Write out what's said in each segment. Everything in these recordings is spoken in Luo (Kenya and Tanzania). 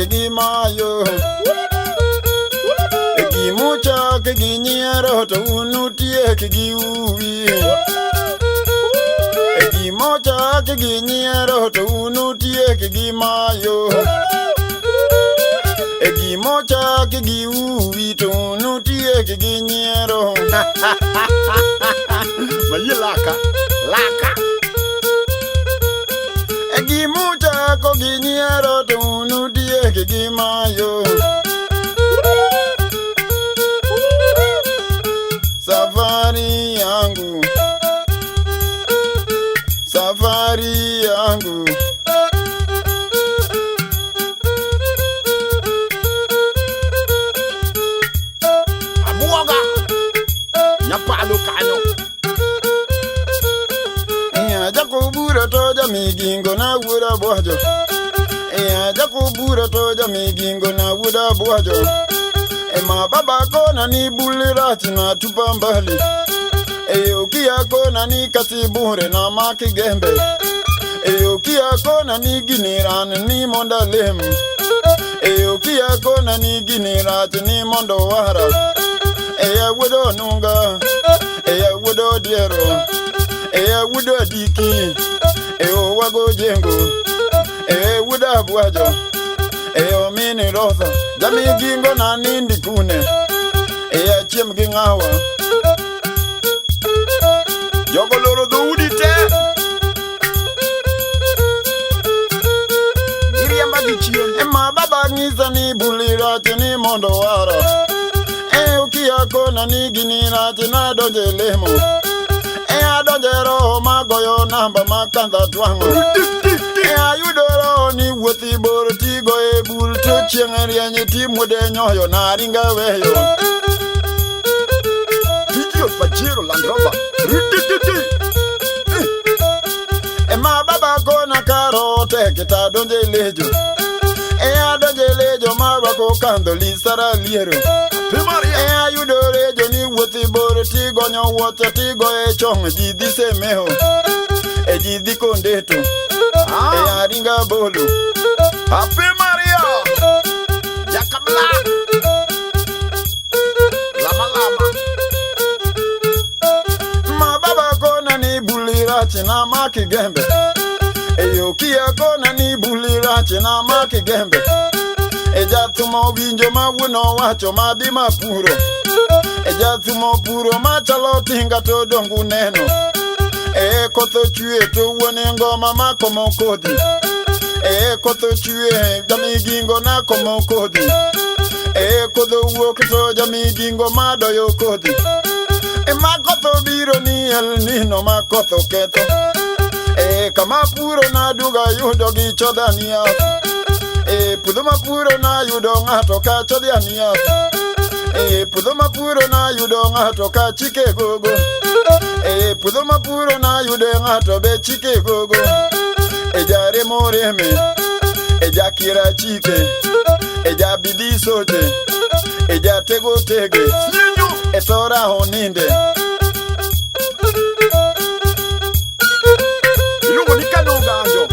gi mayo. E gimuchak gi nyiero to unutiek gi uwi. E gimochak gi nyiero to unutiek gi mayo. E gimochak gi uwi to unutiek gi nyiero. Mayie laka. Laka. E gimuchako gi nyiero to unutiek gi mayo. Safari yangu, safari yangu. Abuoga. Nyapalo kanyo. Iya jakobura to jamigingo na wuoda bwajo. Iya jakobura to jamigingo na wuoda bwajo. Ema baba kona ni buli rach na tupa mbali. Eyo kia kona ni kasibure na maki gembe. Eyo kia kona ni gini ran ni monda lem. Eyo kia kona ni gini rach ni mondo wara. Eya wuodo nunga. Eya wuodo diero. Eya wuodo adiki. Eyo wago jengo. Eya wuodo abwajo. Eyo mini rotho. Jamigingo na nindi kune. Eya chiem gi ng'awa. Jogo loro dhoudi te. Giriemba gi chien. Ema baba ng'isa ni buli rach ni mondo wara. E okia kona ni gini rach nadonje lemo. E adonje roho magoyo namba ma kandha twang'o. E ayudo roho ni wuothi bor tigo e bul to chieng' rieny timuode nyoyo naringa weyo. Peugeot Pajero Land Rover. Ritititi. Ema baba kona karo tek to adonje lejo. E adonje lejo marwako kandho lisara liero. Pimaria. E ayudo rejo ni wuothi bor tigonyo wuoche tigoye chong ji dhi semeho. E ji dhi kondeto. E Ah. aringa bolo. Happy Maria. Jaka Black. Lama lama. Ma baba kona ni buli rach na maki gembe. E okia kona ni buli rach na maki gembe. E jathumo winjo ma wuon owacho ma dhi mapuro. E jathumo puro machalo tinga to dongu neno. E koth ochwe to wuon ngoma makomo kodhi. E koth ochwe jamigingo nakomo kodhi. E kodhi owuok to jamigingo madoyo kodhi. E ma koth obiro ni El Nino ma koth oketho. E kama puro naduga yudo gi chodha niath. E puodho mapuro nayudo ng'ato ka chodha niath. E puodho mapuro nayudo ng'ato ka chike gogo. E puodho mapuro nayudo ng'ato be chike gogo. E jaremo reme. E jakira chike. E jabidhi soche. E jatego tege. Nyinyo. E tora oninde. Iluongo ni Kano Ganjo.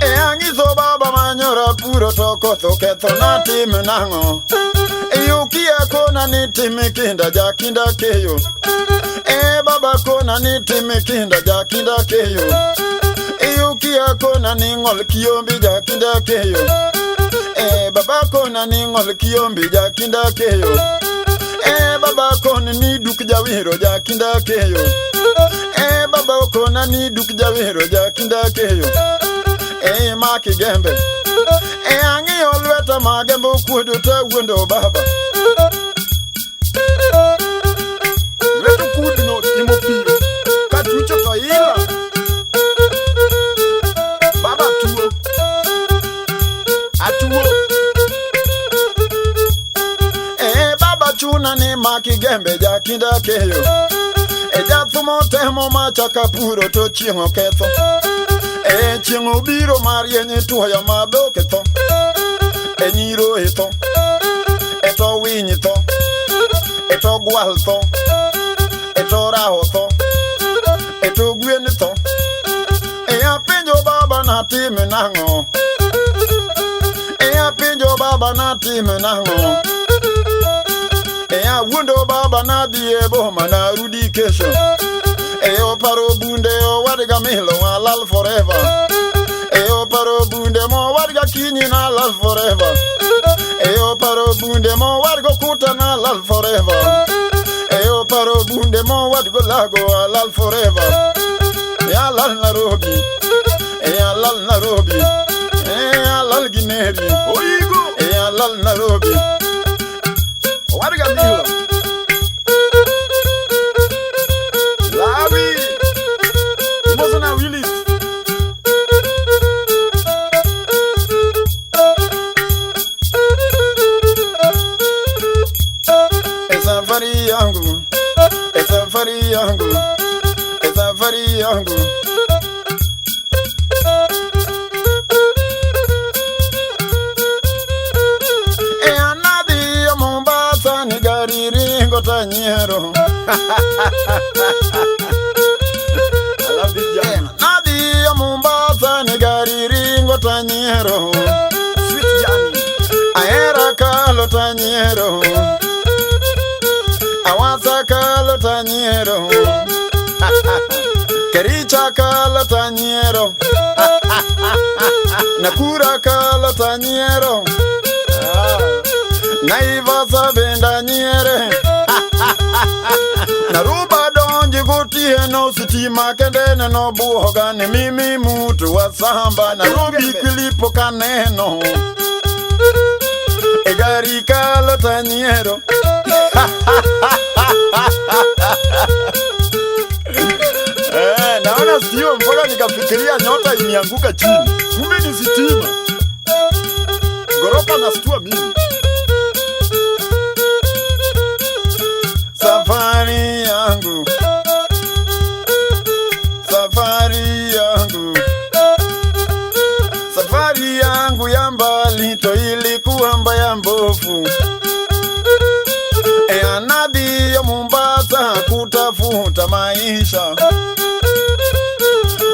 E ang'iso baba manyoro puro to koth oketho natim nang'o. E okia kona ni tim kinda jakinda keyo. E baba kona ni tim kinda jakinda keyo. E okia kona ni ng'ol kiombi jakinda keyo. E baba kona ni ng'ol kiombi jakinda keyo. E baba kona ni duk jawero jakinda keyo. E baba kona ni duk jawero jakinda keyo. E maki gembe. E ang'iyo lweta magembo kuodo to awuondo baba. Lweto kudno timo piro. Katucho to ila. Baba tuo. Atuo. E baba chuna ni maki gembe jakinda keyo. E jathumo temo machaka puro to chieng' oketho. E chieng' obiro marieny tuoyo ma dhok tho. E nyiro e tho. E to winy tho. E to gwal tho. E to raho tho. E to gwen tho. E apenjo baba natim nang'o. E baba natime nang'o? E awuondo baba nadhi e boma narudi kesho. E oparo bunde owadga milo alal forever. E oparo bunde mowadga kinyi nalal forever. E oparo bunde mowadgo kuta nalal forever. E oparo bunde mowadgo lago alal forever. E alal Nairobi. E alal Nairobi. E alal Gineri. Oigo. E alal Nairobi. Owadga milo. Lawi. Mosona Willis. E safari yangu. E safari yangu. E safari yangu. E anadhi ya Mombasa ni gari ringo tanyiero. I love this journey. Nadhi ya Mombasa ni gari ringo tanyiero. Sweet journey. Ahera kalo tanyiero. Awasa kalo tanyiero. Kericha kalo tanyiero. Nakura kalo tanyiero. Ah. Naivasha benda nyiere. Naruba donji gotieno sitima kende neno buoga ni mimi mutu wa samba. Nairobi kilipo kaneno. E gari kalo tanyiero. Naona stima mpaka nikafikiria nyota imeanguka chini. Kumbe ni sitima. Goroka nastua mimi. Safari yangu. Safari yangu. Safari yangu ya mbali to ilikuwa mbaya mbovu. E anadhi ya Mombasa kutafuta maisha.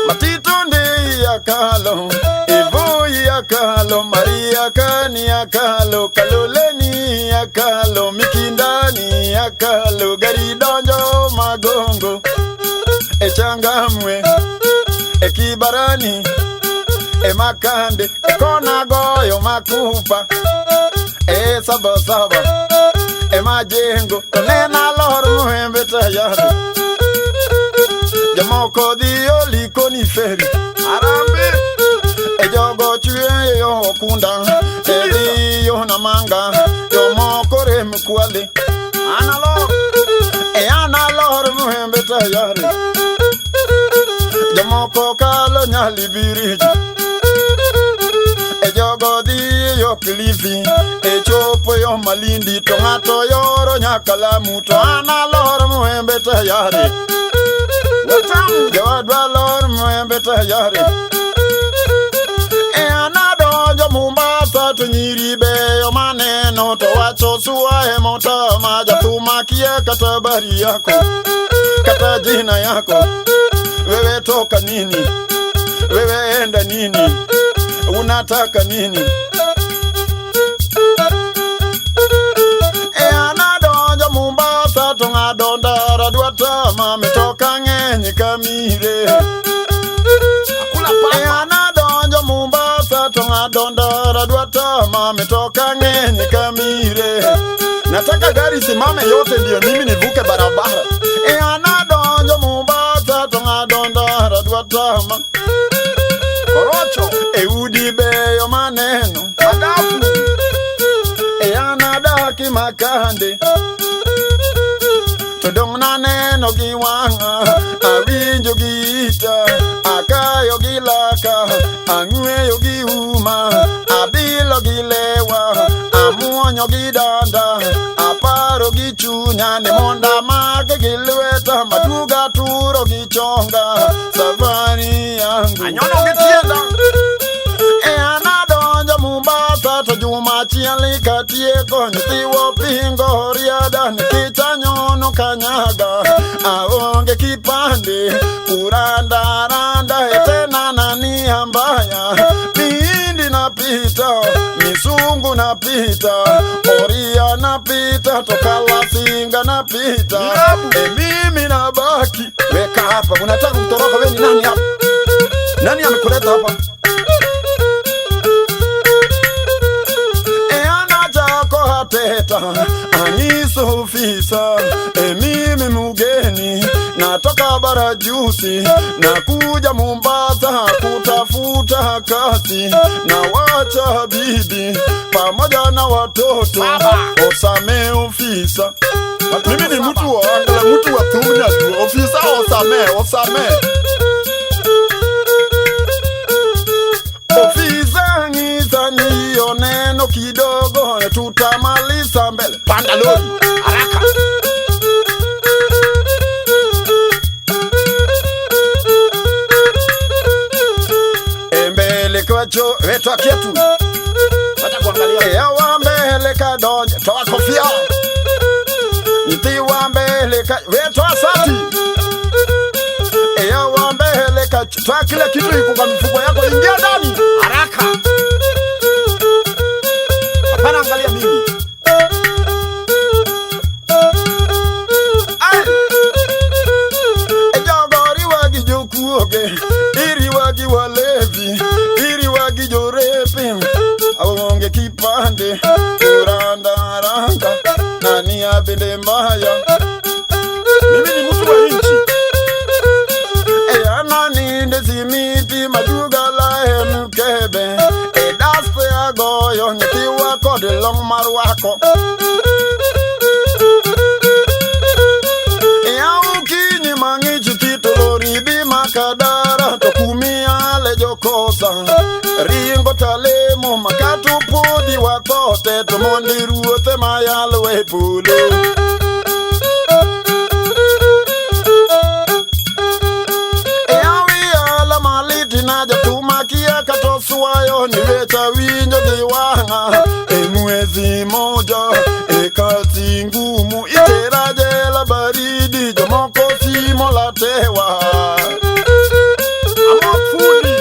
Matito ndi ya kalo, Ivoi ya kalo, Maria kani ya kalo, Kaloleni ya kalo, Mikindani ya kalo, gari donjo Magongo, e Changamwe, e Kibarani, e Makande, e kona goyo Makupa, e Sabasaba, e Majengo, to nena lor muhembe tayari. Jomoko dhi oliko ni feri. Harambee. E jogo chwe yo okunda, e dhi yo Namanga, jomoko rem Kwale. Analog. E analor muhembe tayari. Jomoko kalo Nyali Bridge. E jogo dhi yo Kilifi, e chopo yo Malindi, to ng'ato yoro nyaka Lamu, to analor muhembe tayari. Watamu. Jowadwa lor muhembe tayari. E anadonjo Mombasa to nyiri beyo maneno to wacho sua e motama jathuma kia kata habari yako kata jina yako. Wewe toka nini? Wewe enda nini? Unataka nini? E anadonjo Mombasa to ng'ado ndara dwa tama mitoka ng'eny kamire. Akula E papa. anadonjo Mombasa to ng'ado ndara dwa tama mitoka ng'eny kamire. Nataka gari simame yote ndio mimi nivuke barabara. E anadonjo Mombasa to ng'ado ndara dwa tama. Korocho. E udi beyo maneno. Madafu. E anadaki Makande. To dong naneno gi wang'a, awinjo gi ita, akayo gi laka, ang'weyo gi uma, abilo gi lewa, amuonyo gi danda, aparo gi chunya ni mondo amake gi lweta, maduga turo gi chonga, safari yangu. Anyono gi tienda. E anadonjo Mombasa to juma achiel katieko nyithiwa pingo riada nikech anyono kanyaga aonge kipande kurandaranda tena nania mbaya mihindi napita misungu na napita, Oria napita, Tokalasinga napita, e mimi nabaki. Weka hapa, unataka kutoroka wewe ni nani hapa? Nani amekuleta hapa? E ana chako hateta, angiso ofisa, e mimi mugeni, natoka bara juzi, nakuja Mombasa kutafuta kazi, na wacha bibi pamoja na watoto. Osame ofisa. Mimi ni mtu wa angala, mtu wa thunya tu. Ofisa osame, osame. Ofisa ngiza niyo neno kidogo, tutamaliza mbele. Panda lori haraka. Mbele kwacho wetwa kietu Wacha kuangalia. Ewa mbele kadonje toa kofia Nitiwa mbele ka wetwa sati Ewa mbele ka toa kila kitu iko kwa mifuko yako ingia ndani Haraka. Hapana, angalia mimi. Ai Ejogori wagi jokuoge iri wagi walevi iri wagi jorepi aonge kipande kurandaranga nani abende mbaya Mimi ni mtu wa nchi. Eyananinde simiti madugala emkebe edaste agoyo nyithiwa kod long marwako Yaw kinyi mang'ich to lori dhi makadara to kumiale jokosa ringo talemo makato podi wathote to mondi ruothe mayalo e polo. Eawi ala maliti na jatuma kia katoswayo ni wecha winjo gi wang'a e mwezi moja e kazi ngumu itera jela baridi jomoko simo latewa Ama fundi.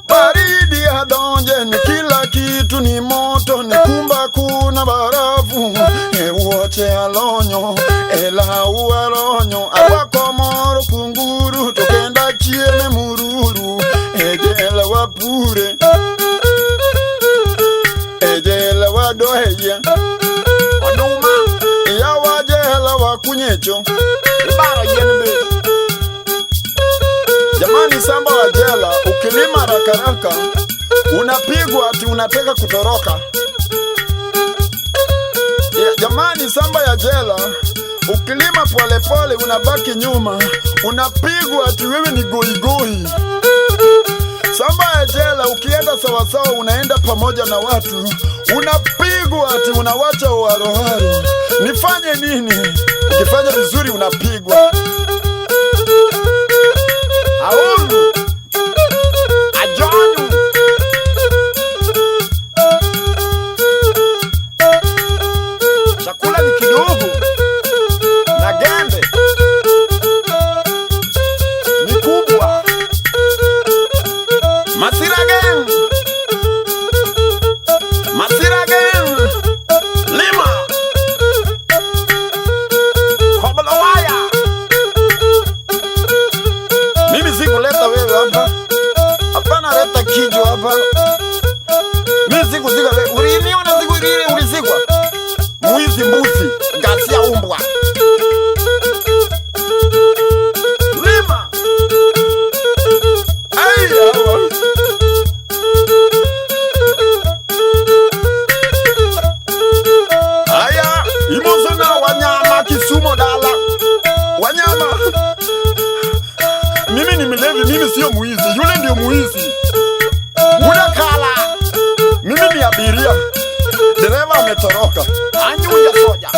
baridi adonje ni kila kitu ni moto ni kumba kuna barafu e wuoche alonyo e lau alonyo arwako moro kunguru to kenda chieme mururu e jela wapure e jela wadoheye Oduma. yawa jela wakunyecho. Ibaro yien be. Jamani, samba wa jela, ukilima haraka unapigwa ati unataka kutoroka. Ya, jamani, samba ya jela, ukilima polepole unabaki nyuma, unapigwa ati wewe ni goigoi. Samba ya jela, ukienda sawasawa, unaenda pamoja na watu, unapigwa ati unawacha uharoharo. Nifanye nini? Ukifanya vizuri unapigwa. Aulu. Ajonyu. Chakula ni kidogo na gembe ni kubwa. Masira gang! Masira gang! Lima! Kobolowaya. Mimi sikuleta wewe hapa. Hapana leta kijo hapa. Mimi sikuzika wewe. Uliniona siku ile ulizikwa. Mwizi mbuzi, gasia umbwa. Lima! Ai, hawa. Aya, imoso na wanyama Kisumu dala. Wanyama. Mimi ni mlevi, mimi sio mwizi. Yule ndio mwizi. Muda kala. Mimi ni abiria. Dereva ametoroka. Anyunya soja.